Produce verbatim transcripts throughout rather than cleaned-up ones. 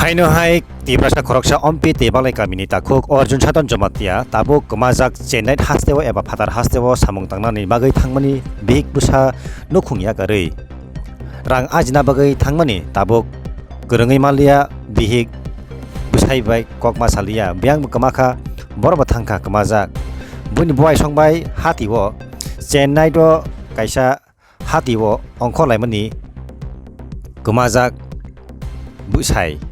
Haino hai Tiprasa khoroksa Ompi tei Balai kamini takhuk Arjun Sadhan Jamatia tabuk kwmajak Chennai hasteo eba phatar hasteo samung tangnani bagwi thangmani bihik bwsa nukhung yakarwi rang ajina bagwi thangmani tabuk kwrwngwi manliya, bihik bwsai bai kok ma saliya, biyang bo kwma kha, borok bo thang kha kwmajak. Buini buai song bai hati o Chennai o kaisa hati o ongkhor laimani kwmajak bwsai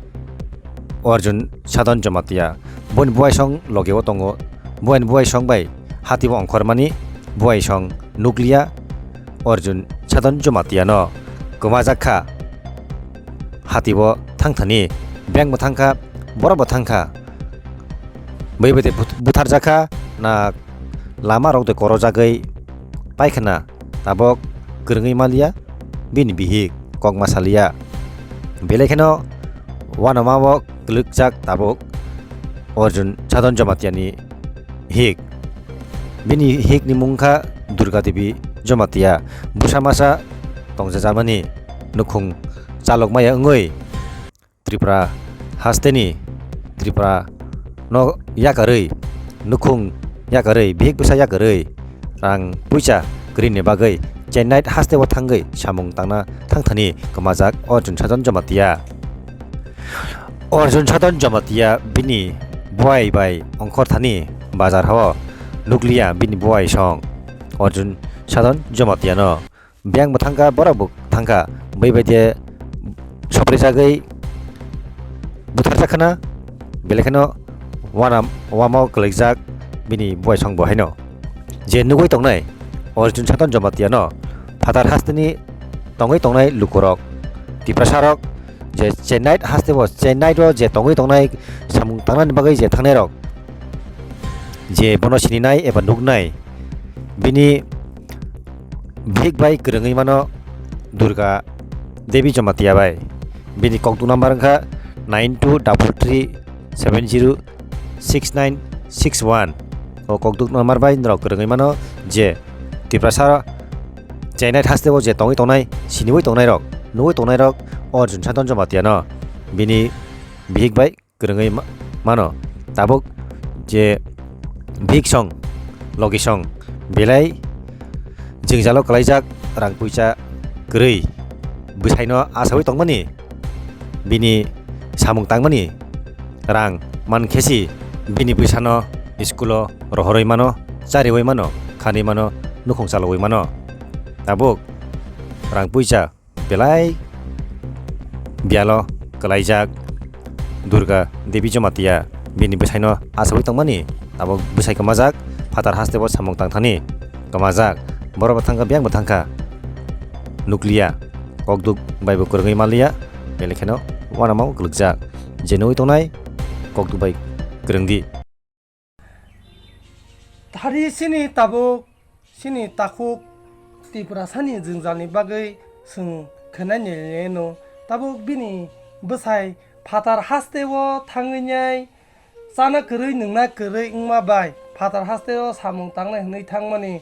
Arjun Sadhan Jamatia. Buini buai song loge o tongo, buini buai song bai hati o ongkhormani buai song nukliya Arjun Sadhan Jamatia no kwmajak kha. Hati o thang thani beng bo thang kha, borok bo thang kha. Bui bete but-, buthar jakha na lama rok de koro jagwi paikha na tabok kwrwngwi maliya bini bihik kok ma saliya. Belai kheno uanama o kwlwkjak tabok Arjun Sadhan Jamatia ni hik. Bini hik ni mung kha Durga Devi Jamatia. Bwsa masa tongja jamani nukhung chalok maya wngwi Tripura hasteni Tripura no yakarwi, nukhung yakarwi, bihik bwsa yakarwi, rang puisa kwrwini bagwi Chennai hasteo thangwi samung tangna thangthani kwmajak Arjun Sadhan Jamatia. Arjun Sadhan Jamatia bini buai bai ongkhor thani bazar o nukliya bini buai song Arjun Sadhan Jamatia no. Biyang bo thangkha, borok bo thangkha, bai bai de sopri jagwi buthar jakhana, belai kheno wana wama o kwlaijak bini buai song bo haino. Je nugwi tongnai Arjun Sadhan Jamatia no phatar hasteni tongwi tongnai lukurok, Tiprasa rok, je Chennai haste o, Chennai o je tongwi tongnai samung tangnani bagwi je thangnai rok, je bono sininai eba nuknai, bini bihik bai kwrwngwi mano Durga Devi Jamatia bai. Bini kokduk number wngkha nine two double three seven zero six nine six one. O kokduk number bai norok kwrwngwi mano je Tiprasa Chennai hasteo je tongwi tongnai, siniwi tongnai rok, nugwi tongnai rok Arjun Sadhan Jamatia no bini bihik bai kwrwngwi ma-, mano. Tabuk je bihik song, logi song, belai jwngjalo kwlaijak, rang puisa kwrwi, bwsaino asaui tongmani, bini samung tangmani rang man khe si bini bwsano school o rohorwi mano, chariwi mano, khanwi mano, nukhung chalowi mano. Tabuk rang puisa belai biyalo kwlaijak Durga Devi Jamatia bini bwsaino asaui tongmani, abo bwsai kwmajak phatar hasteo samung tangthani kwmajak, borok bo thangkha, biyang bo thangkha, nukliya, kokduk bai bo kwrwngwi manliya, belai kheno uanama o kwlwkjak, je nugwi tongnai kokduk bai kwrwngdi. Thari chini tabuk chini takhuk Tiprasani jwngjalni bagwi chwng khenai nai no, tabuk bini bwsai phatar hasteo thangwi nai chana kwrwi nungna kwrwi wngma bai phatar hasteo samung tangnai hwnwi thangmani.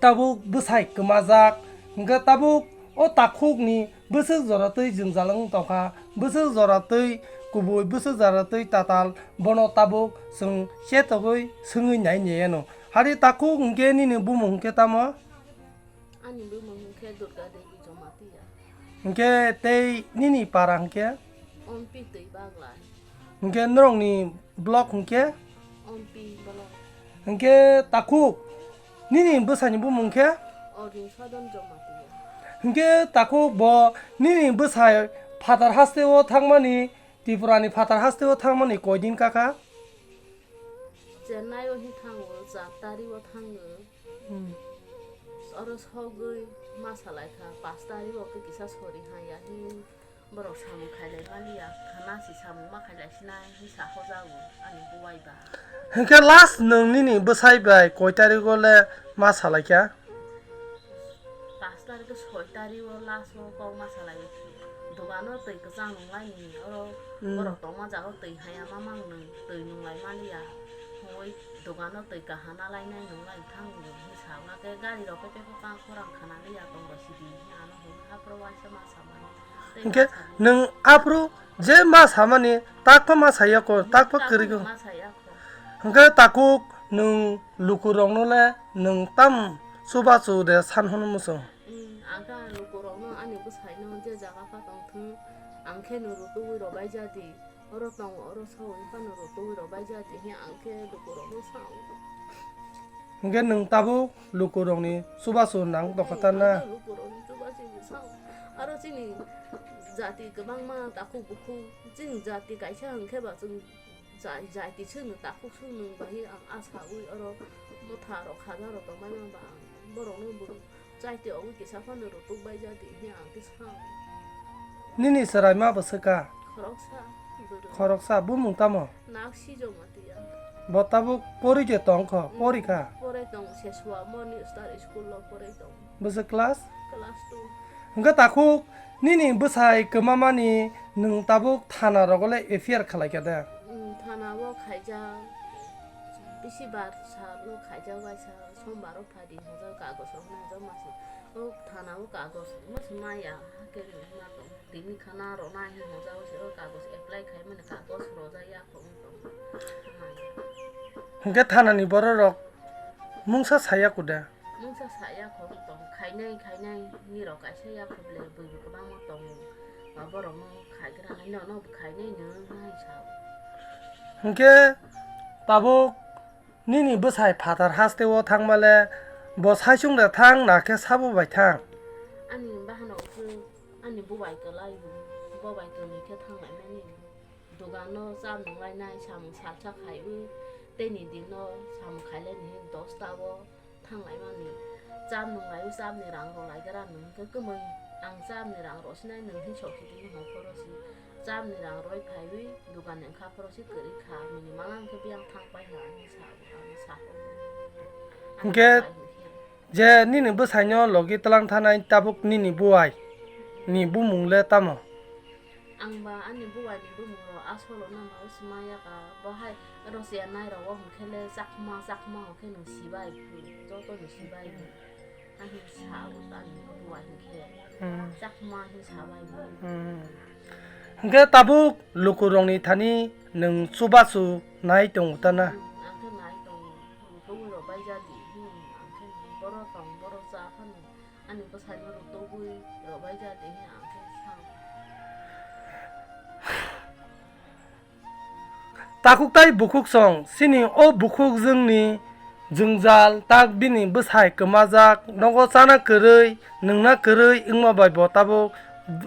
Tabuk bwsai kwmajak, hwnkhe tabuk o takhukni bwswk jora twi jwngjal wng tongkha, bwswk jora twi kubui, bwswk jora twi tatal, bono tabuk chwng chetogwi swngwi nai niyano. Hari takhuk hwnkhe nini bumung hwnkhe tamo? Ani bumung hwnkhe Durga Devi Jamatia. Hwnkhe tei nini para hwnkhe? Ompi twi baglai. Hwnkhe norokni block hwnkhe? Ompi block. Hwnkhe takhuk, nini bwsani bumung khe? Arjun Sadhan Jamatia. Hwnkhe takhuk bo nini bwsai phatar hasteo thangmani, Tripurani phatar hasteo thangmani koidin kakha? Chennai o hi thango, char tari o thango. Hmm. Oro sogwi ma salai kha, pas tari o khe kisa sori haya hi. Borok samung khailai maliya, khana si samung ma khailai sinai, hwnwi sa hojago ani buwai ba. Hwnkhe last nwng nini bwsai bai koi tarigo le ma salaikha? Pas tarigo soi tarigo last o kok ma salai. Dogano twi kwchang nunglaini, oro Hmm. borok tongma jago twi haya ma mang nwng, twi nunglai maliya. Hwnwi dogano twi kahana lainai nunglai thang nwng hwnwi sa wnga khe gari rok khe teibo kang khorang khana liya tong rw sidi hwnwi ano hwnwi haphro waisa ma samani. Hwnkhe nwng aphuru Je ma samani takpha ma saya ko, takpha kwrwi ko. Ma saya ko. Hwnkhe takhuk nwng lukurokno le nwng tam chubachu de san hwnwi muchung. Hmm, ang khe ang lukurokno ani bwsaino je jaga pha tong thung, ang khe no rutugwi rw bai ja di. Oro tongo, oro sao, wngphano rutugwi rw bai ja di, hiya ang khe lukurokno sao. Hwnkhe nwng tabuk lukurokni chubachu nang tongkha ta na? Ang lukurokni chubachu bo sao. Aro chini jati kwbangma takhuk bukhuk, chini jati kaisa hwnkhe ba chwng jai-, jati swkno takhuk swkno bai ang a saui oro motha rok khaja rok tongmani ba ang borokno bo chaiti obo kisa phano rutuk bai ja di hinwi ang khe sao. Nini chwraima bwswk kha? Khoroksa bwrwi. Khoroksa, bumung tamo? Nak Sijoma tiya. Bo tabuk pori je tong kho, mm, pori kha? Porai tong, Seswa Morning Star School o porai tong. Bwswk class? Class two. Hwnkhe takhuk nini bwsai kwmamani nwng tabuk thana rogo le F I R khlai kha de? Mm, thana o khaijak, bisi bar sal o khaijak, waisa sombar o phai di hwnjak, kagoj rok nwngjak masa. O thana o kagoj masa maya, hakhe nwng ma tong. Tini khana rwna hinwi hwnjak, o kagoj apply khaimani kagoj rwjak ya kho wng tong. Maya. Hwnkhe thanani borok rok mungsa saya kuda? Mungsa saya kho wng tong, khainai, khainai, nirok kaisa ya kho ble, buibu kwbangma tongo. Ba borokno khaigra hai, nono bo khainai no, hai sao. Hwnkhe tabuk nini bwsai phatar haste o thangma le bo saichung de thang na khe sabo bai thang? Ani bahano khe ani bubai kwlai, bubai kwrwi khe thang lai mani. Dogano cha nung lainai, samung salsa khaiwi, teini dino samung khailai ni dosta o thang lai mani. Cha nung lai, cha ni rang rw lai gra nung khe kwmwi ang cha ni rang rw sinai nung hin sok si tini hong phoro si. Cha ni rang roi phaiwi dogan ni wngkha phoro si kwrwi kha, nini mala wngkhe biyang thang pai ha, ani sa, ani sa. Hwnkhe je nini bwsaino logi twlang thanai tabuk nini buai ni bumung le tamo? Ang ba ani buai ni bumung rok asolo no ma o swmai ya ka, bo hai rosiya nai rok o hwnkhe le chakma chakma hwnkhe nwng sibai, joto ni sibai. Ani sa o ani buai hwnkhe. Hmm. Chakma hin sabai bo. Hmm. Hwnkhe tabuk lukurokni thani nwng chubachu nai tongo ta na? Hmm, ang khe nai tongo. Tongwi rw bai ja di, hmm, ang khe boro tong, boro cha phano. Ani bwsaino rw tongwi rw bai ja di, ang khe sa. Takhuk tai bukhuk song, chini o bukhuk jwngni jwngjal, tak bini bwsai kwmajak, nogo chana kwrwi, nwngna kwrwi wngma bai bo tabuk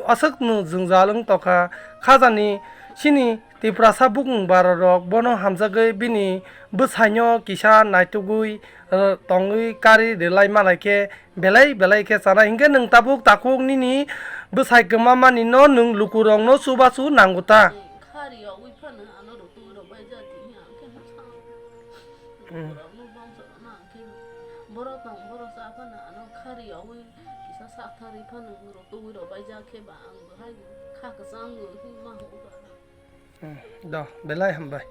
aswkno jwngjal wng tongkha. Khajani chini Tiprasa bukung bararok bono hamjagwi bini bwsaino kisa naitugwi, eh, tongwi kari rwlai manai khe, belai belai khe chanai. Hinkhe nwng tabuk takhuk nini bwsai kwmamani no nwng lukurokno chubachu nango ta? Khari yogwi phano ano rw twi rw bai ja tini ang khe bwsa. Hmm. Lukurokno bangsa ano ang khe boro tong boro cha phano ano khari yogwi kisa sak thari phano rw twi rw bai ja khe ba ang bo hai kha kwchang ma hwnba. Hmm, do, belai hambai.